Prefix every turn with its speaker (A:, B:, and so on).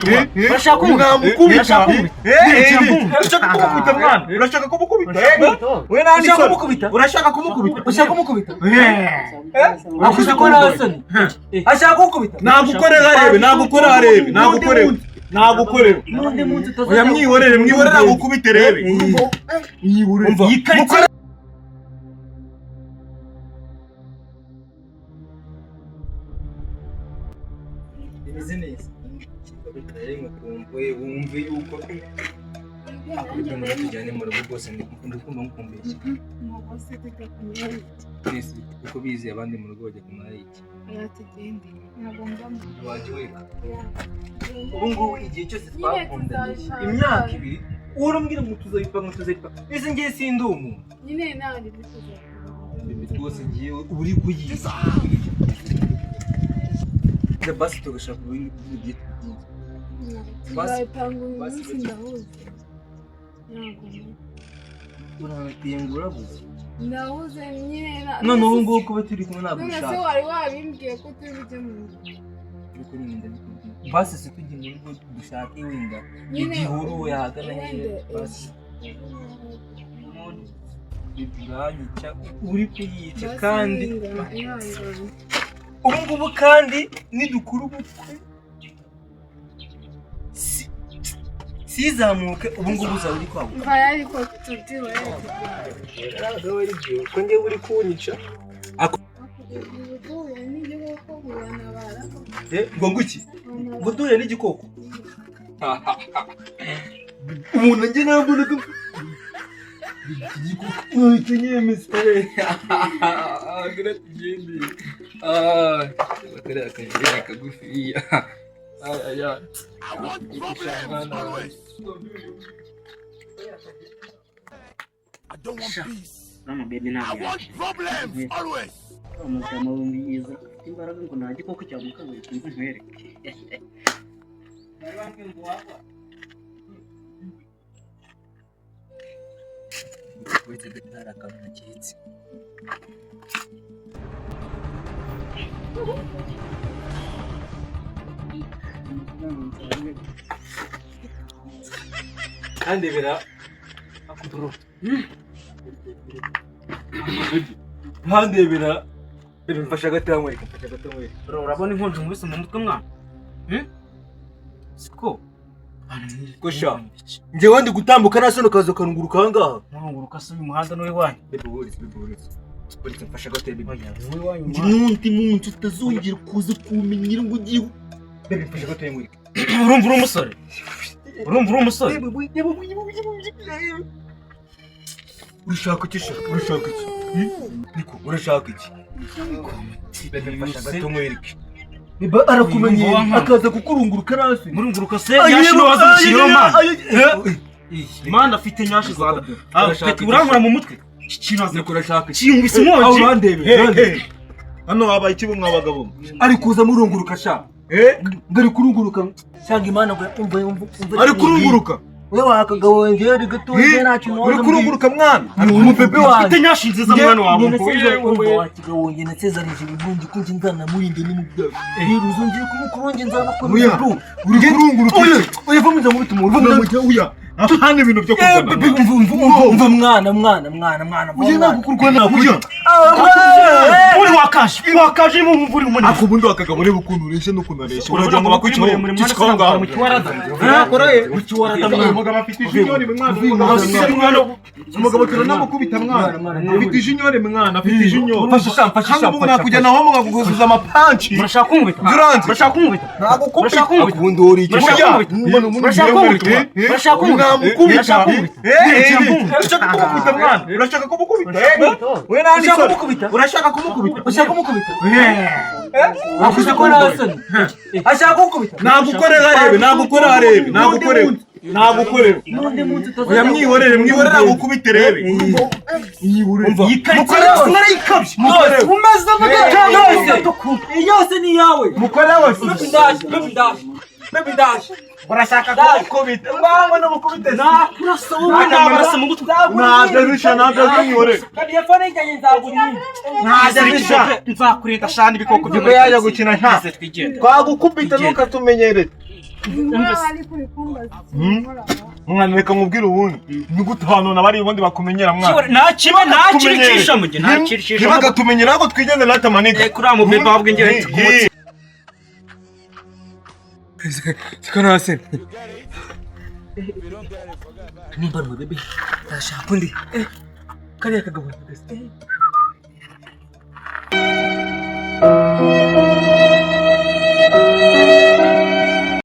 A: Urashaka kumukubita?
B: Namukubita.
A: Urashaka kumukubita?
B: Urashaka kumukubita mwana? Urashaka kumukubita? We nani?
A: Urashaka kumukubita?
B: Urashaka kumukubita?
A: Urashaka kumukubita? Akuze ko nta soni. Ashaka kumukubita?
B: Nagukorera arebe, nagukorera arebe, nagukorera. Nagukorera.
A: N'undi munsi utazajya.
B: Oya mwihorere, mwihorere agukubite rebe. Umva.
A: Iyi karitsiye.
C: Bimeze neza. Nari ngukumbuye wumve yuko akubita ngo tujyane mu rugo rwose, ndikumva ngukumbuye. Twese uko bizi abandi mu rugo bajya kumara iki? Wajya weka. Ubu ngubu igihe cyose twakundanye, imyaka 2, urambwira ngo tuzayipanga tuzayipanga. Ese ngiye sindi umuntu?
D: Nyine ntabwo tuzayipanga.
C: Bebe rwose ngiye uri kuyiza. Basi tugashaka ibindi byitwa byiza.
D: Tuzayipanga uyu
C: Basi
D: munsi
C: bake.
D: ndahuze. Ntabwo
C: Uratenga urabuze.
D: ndahuze nyine
C: None ubu ngubu kuba turi kumwe ntabwo
D: None se
C: ushaka.
D: wari wabimbwiye ko turi bujye mu rugo?
C: Ariko nyine ndabikubwira. Basi si tujye mu rugo dushake wenda
D: Nyine
C: igihuru yahagana
D: wenda
C: hehe basi. Uranyica uri kuyica
D: Basi
C: kandi
D: wenda ihangane.
C: ubu ngubu kandi nidukura ubukwe sizamuke ubu ngubu uzaba uri kwaguka.
D: Mva ariko tubyihorere tugende.
C: Ntabwo ari byo ko njyewe uri kunyica.
D: Uhuye n'igikoko uranabara.
C: Ngo nguki ngo duhure n'igikoko umuntu njye nambona ko igikoko ntacyo nyemeza. Gira tugende. Kariya kajire kagufiya. Aya.
E: I don't want peace.
F: Uriya mubebe ntabwo
E: I want
F: yaje.
E: problems always.
F: Umujama mwiza afite imbaraga ngo nta gikoko cyamukanguye kumva nkwereke.
C: Uretse hari akantu naketse. Kandebera nkandebera bebe mfasha agati nkwereke, mfasha agati nkwereke.
A: Bro, urabona inkonji nkubise mu mutwe mwana? Siko.
C: Ko sha njyewe ndi gutambuka nta soni ukaza ukarunguruka aha ngaha.
A: Nkurunguruka se uyu muhanda ni uw'iwanyu?
C: Bebe uretse, bebe uretse, uretse mfasha agati bebe.
A: Oya, ni uw'iwanyu
C: Njye
A: umuhanda.
C: n'undi munsi utazongera kuza kumenyera ngo ugiye. Bebe mfasha agati nkwereke.
A: Urumva uri umusore? Urumva uri umusore?
C: Urashaka iki sha? Urashaka iki? Niko urashaka iki? Bebe mfasha agati nkwereke. Bebe arakumenyera akaza kukurunguruka nasi.
A: Murunguruka se nyashi no waza gushyiraho mwana. Mwana afite nyashi za. Afite urankura mu mutwe. Iki kintu
C: Niko urashaka iki?
A: kinkubise inkonji.
C: Urandebe, urandebe.
B: Hano habaye iki mwa bagabo?
C: Ari kuza murunguruka sha. Ngo ari kurunguruka
A: Cyangwa Imana ngo umva umva umva.
B: Ari kurunguruka.
A: Wewe wakagabo wengeye ari gato nta kintu
B: Uri kurunguruka mwana.
C: Ni umubebe wanjye.
A: Afite nyashi nziza mwana wawe.
C: Umva wakigabo wanjye nasezeranyije ibibundi ko njye nzanamurinda n'umubyago. Rero uzongere kumukurunge nzanakora.
B: Oya. Uri kurunguruka.
C: Oya, oya va muza nkubita umuntu. Va muza.
B: Oya. Apana ibintu byo kurwana.
C: Umva umva umva umva mwana mwana mwana mwana.
B: Oya ntabwo kurwana kuya.
A: Uri wakaje. Wakaje mu mvura umunani.
B: Ako ubundi wakagabo ureba ukuntu ureshya n'ukuntu areshya. Uragira ngo bakwiceho. Cicikaho ngaho.
A: Mu kiwarada.
C: Mu kiwarada mwana.
B: Umugabo afite ijinyori mwana. Umugabo turanamukubita mwana. Afite ijinyori mwana. Afite ijinyori.
C: Mfasha sha, mfasha
B: Kandi
C: sha.
B: ubu nakujyana aho mukaguzuza amapanci.
A: Murashaka kunkubita?
B: Duranze.
A: Murashaka kunkubita? Murashaka kunkubita?
C: Ubundi uri iki?
A: Murashaka kunkubita? Murashaka kunkubita? Murashaka kunkubita? Murashaka kunkubita?
B: Urashaka kumukubita mwana. Urashaka kumukubita? We nani?
C: Urashaka kumukubita?
B: Urashaka kumukubita?
C: Urashaka kumukubita? Akuze ko nta soni. Ashaka kumukubita?
B: Nagukorera arebe, nagukorera arebe, nagukorera. Nagukorera.
C: N'undi munsi utazongera.
B: Oya mwihorere, mwihorere agukubite rebe.
C: Umva.
A: Iyi karitsiye yose narayikabye.
C: Umeze
A: Yose.
C: Yose ni iyawe.
B: Mukore wese.
C: Baby ndaje, baby ndaje. Baby ndaje.
B: Urashaka kumukubita. Mwangwa n'umukubite.
A: Nakurasa wowe nabarasa mu gutwi.
B: Ntabyo bisha, ntabyo mwihorere.
C: Kandi iyo fone yanjye nzagura iyindi.
B: Ntabyo bisha.
A: Nzakurinda shana ibikoko byo
B: Niko yaje gukina nta.
A: Twese twigende.
B: Twagukubita ntukatumenyere.
D: Inkora ariko uri kumbaza ikintu nkora.
B: Mwana, reka nkubwire ubundi ni gute ahantu nabari ubundi bakumenyera, mwana.
A: Nta kiba, nta kiricisha mu gihe nta kiricisha.
B: Ntibagatumenyera ahubwo twigendere natamanika.
A: Eh, kuriya mubebe wabwo ingero kumutse.
C: Siko nase nimba ari umubebe ntashaka undi. Eh, kariya kagabo gasa.